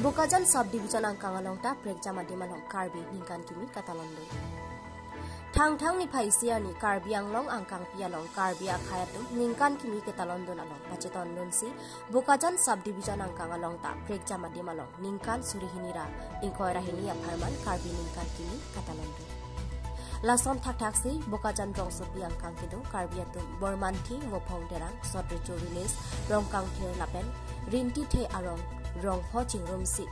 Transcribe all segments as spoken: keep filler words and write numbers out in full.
Bokajan Subdivision angkang along ta prekjam adim along Karbi ningkan kimi katalon dun. Thangthang niphai isi arni Karbi Anglong angkangpi along Karbi akhei atum ningkan kimi katalon dun along pacheton dunsi Bokajan Subdivision angkang along ta prekjam adim along ningkan suri hini ra ingkoi ra hini apharman Karbi ningkan kimi katalon dun. Lason thakthaksi Bokajan rongsopi angkang kedo Karbi atum Bormanthi, Vophong Terang, Sot Recho Village, Rongkangthir lapen Rintithe arong rongpho chingrumsi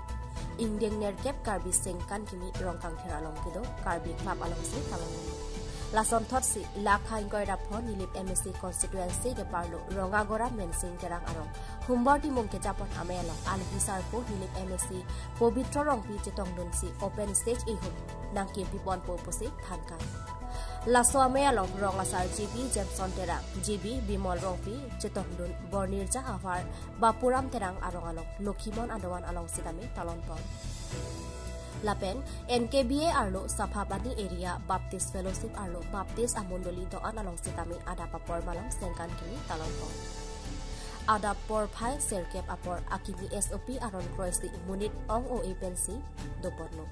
ingdeng nerkep Karbi sengkan kimi Rongkangthir along kedo Karbi Club alongsi talon dun. Lason thotsi lakha ingkoi ra pho Nilip M A C constituency keparlo Rongagora Mensing Terang arong Humbor Timung kejapon amei along alohi sarpo Nilip M A C Pobitro Rongpi chetong dunsi open stage ihum nangkepipon po pusi thankang. Laso amei along rong asar G B Jameson Terang, G B Bimol Rongpi chetong dun Bornirja avar Bapuram Terang arong along Lokhimon adovan along sitame talon pon. Lapen N K B A arlo Saphapani area Baptist Fellowship arlo Baptist amondoli doan along sitame adap apor malom sengkan kimi talon pon. Adap porphai serkep apor akimi S O P aron kroisi monit ong-o-e pensi doponlo.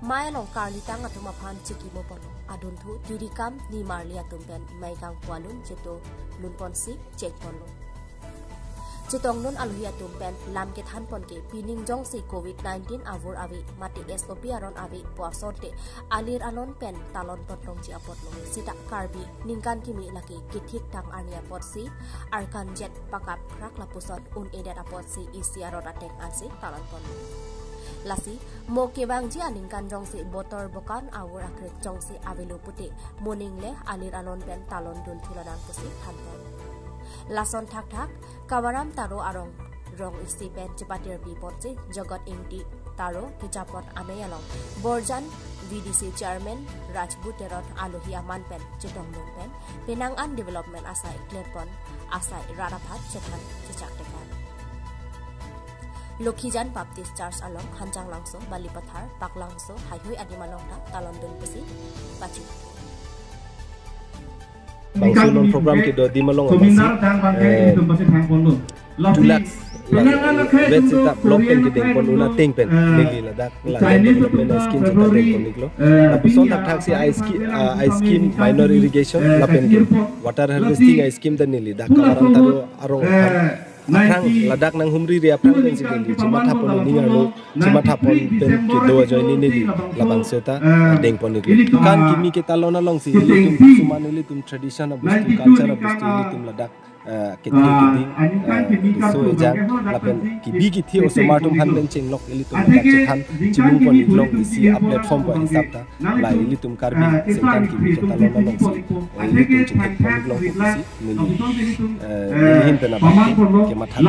Mei along karlitang atum aphan chikimo ponlo. Adunthu tirikam nimarli atum pen mei kangpu alun cheto lun ponsi chek ponlo. Chetong dun alohi atum pen lam kethan pon ke pining jongsi Covid nineteen avur ave mate S O P aron ave pu asonte alir alon pen talon totlongji apotlo. Sita Karbi ningkan kimi lake kethik tang arni apotsi arkan jet pakap krak lapuson un-edet apotsi isi aron ateng ansi talon pon. Lasi mo kevangji aningkan jongsi botor bokan avur akrek jongsi avelo pute moning le alir alon pen talon dun thulo nang pusi than pon. Lason thakthak Kavaram Taro arong rong isi pen chepatir pi ponsi Jagat Ingti Taro kejapon amei along Borjan V D C chairman Rajbu Teron alohi aman pen chetong dun pen penang an development asai klerpon asai rat aphan chethan chechak tekan. Lokhijan Baptist Church along Hanjanglangso, Balipathar, Paklangso, Haihui adim along ta talon dun pusi pachi. Bangso non program kedo adim along abangsi, eh, two lakhs la vet sita block pen kedeng pon un ateng pen neli ladak la development scheme sita deng pon iklo. Lapuson thakthaksi I scheme, ah, I scheme minor irrigation lapen ke water harvesting I scheme ta neli dak Kavaram Taro arong aphan aphrang ladak nanghumri ri aphrang pensi neli chematha pon ning arlo chematha pon pen kedo ajoine neli labangso ta deng pon iklo. Kan kimi ketalon alongsi ilitum suman ilitum tradition abostu, culture abostu ilitum ladak, eh, kethe keding, eh, riso ejang lapen kebi kethe osomar atum aphan pen chenglok ilitum ladak chethan chimung pon iklong isi a platform pu ahisap ta la ilitum Karbi sengkan kimi ketalon alongsi, eh, ilitum chethek pon iklong pusi neli, eh, neli ahin pen abang kematha.